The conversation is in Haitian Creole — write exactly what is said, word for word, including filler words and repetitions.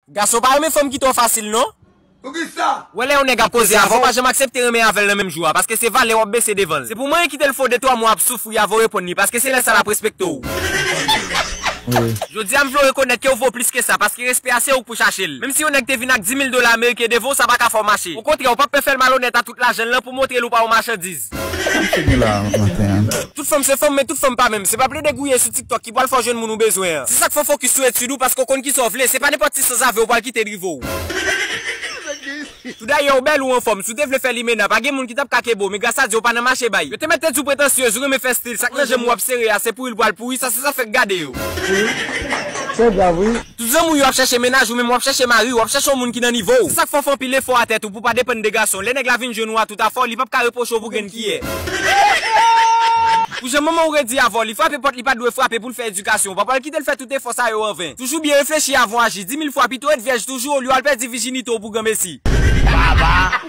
Gason pa renmen fanm ki twò fasil non. Poukisa? Wè lè yon nèg ap koze avè w, pa janm aksepte renmen avè l nan menm jou a, paske se valè w ap bese devan l. Se pou manyen kite l fè w de twa mwa ap soufri avè w reponn li, paske se lè sa l ap respekte w. Jodi a m vle w rekonèt ke w vo plis ke sa, paske respè a se ou k pou chache l. Menm si yon nèg te vin ak di mil dola ameriken devan w, sa pa ka fè w mache. Okontrè, w p ap pè fè l malonèt a tout lajan l lan pou montre l ou pa yon machandiz. Tout fanm se fanm, men tout fanm pa menm. Se pa plede gouye sou TikTok ki pral fè w jwenn moun ou bezwen an. Se sa k fè w fokis sou etid ou, paske w konn kisa w vle. Se pa nenpòt ti sans avè w pral kite drive w. Tou dayè, ou bèl, ou anfòm. Si w te vle fè limena, pa gen moun ki t ap ka kenbe w, men gras a Dye, w pa nan mache bay. Yo te mèt te di w pretansyez, ou renmen fè stil. Sa k nan janm ou ap sere a, se pou wi l pral pouri, sa se sa fèk gade yo. Se grav, wi. Tout zanmi w yo ap chèche mennaj, ou menm w ap chèche mari, w ap chèche yon moun ki nan nivo w. Se sa k fè w fè anpil efò a tèt ou pou w pa depann de gason. Lè nèg la vin jwenn ou a tout afè w, li p ap ka repwoche w pou grenn kiyè. Pou jan manman w redi avè w, li frape pòt li pa t dwe frape pou l fè edikasyon w. Pa pral kite l fè tout efò sa yo anven. Toujou byen reflechi avan w aji. Di mil fwa pito ret vyèj toujou olye w al pèdi vijinite w pou granmesi. Baba!